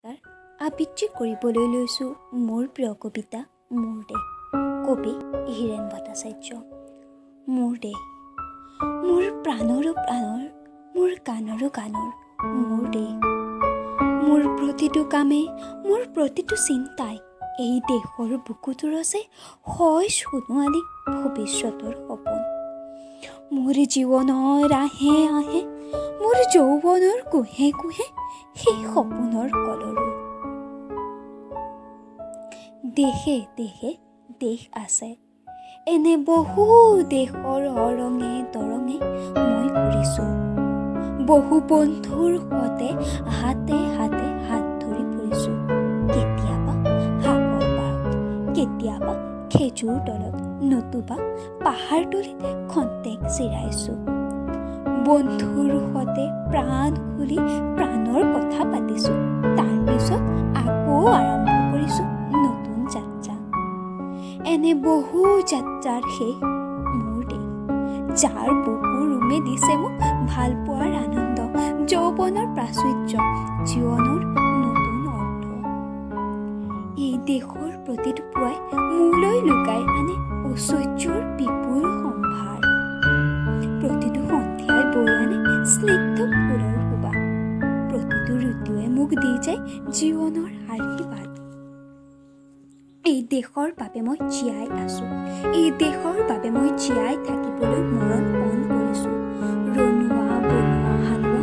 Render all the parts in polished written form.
আবৃত্তি কৰিবলৈ লৈছোঁ মোৰ প্ৰিয় কবিতা মোৰ দেশ, কবি হীৰেণ ভট্টাচাৰ্য। মোৰ দেশ, মোৰ প্ৰাণৰো প্ৰাণৰ, মোৰ গানৰো গানৰ মোৰ দেশ। মোৰ প্ৰতিটো কামে, মোৰ প্ৰতিটো চিন্তাই এই দেশৰ বুকুত ৰচে হয় সোণোৱালী ভৱিষ্যতৰ সপোন। মোৰ জীৱনৰ আঁহে আঁহে, মোৰ যৌৱনৰ কোঁহে কোঁহে সেই সপোনৰ কলৰৱ। দেশে দেশে দেশ আছে, এনে বহু দেশৰ অৰঙে দৰঙে মই ঘূৰিছোঁ। বহু বন্ধুৰ সতে হাতে হাতে হাত ধৰি ফুৰিছোঁ। কেতিয়াবা সাগৰ পাৰত, কেতিয়াবা খেজুৰ তলত, নতুবা পাহাৰতলিত খন্তেক জিৰাইছোঁ। বন্ধুৰ সতে প্ৰাণ খুলি প্ৰাণৰ কথা পাতিছোঁ। তাৰপিছত আকৌ আৰম্ভ কৰিছোঁ নতুন যাত্ৰা। এনে বহু যাত্ৰাৰ শেষ মোৰ দেশ, যাৰ বুকুৰ উমে দিছে মোক ভাল পোৱাৰ আনন্দ, যৌৱনৰ প্ৰাচুৰ্য, জীৱনৰ নতুন অৰ্থ। এই দেশৰ প্ৰতিটো পুৱাই মোলৈ লুকাই আনে ঐশ্বৰ্যৰ বিপুল সম্ভাৰ। প্ৰতিটো সন্ধিয়াই বৈ আনে স্নিগ্ধ ফুলৰ সুবাস। প্ৰতিটো ঋতুৱে মোক দি যায় জীৱনৰ আশীৰ্বাদ। এই দেশৰ বাবে মই জীয়াই আছোঁ। এই দেশৰ বাবে মই জীয়াই থাকিবলৈ মৰণ পণ কৰিছোঁ। ৰণুৱা, বনুৱা, হালোৱা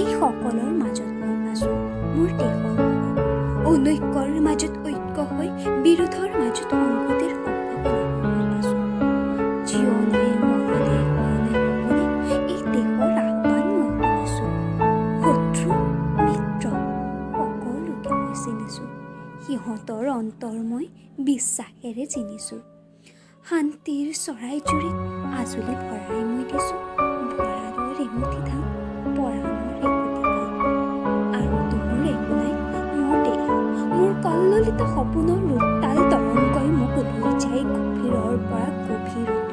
এই সকলৰ মাজত মই আছোঁ মোৰ দেশৰ বাবে। অনৈক্যৰ মাজত ঐক্য হৈ, বিৰোধৰ মাজত সংহতিৰ সম্ভাৱনা হৈ মই আছোঁ। জীৱনে মৰণে, শয়নে সপোনে এই দেশৰ আহ্বান মই শুনিছোঁ। শত্ৰু মিত্ৰ সকলোকে মই চিনিছোঁ। সিহঁতৰ অন্তৰ মই বিশ্বাসেৰে জিনিছোঁ। শান্তিৰ চৰাইজুৰিত আঁজুলি ভৰাই মই দিছোঁ ভঁৰালৰ এমুঠি ধান, পৰাণৰ একোটি গান। আৰুতো মোৰ একো নাই। মোৰ দেশ, মোৰ কল্লোলিত সপোনৰ উত্তাল তৰংগই মোক লৈ যায় গভীৰৰ পৰা গভীৰত।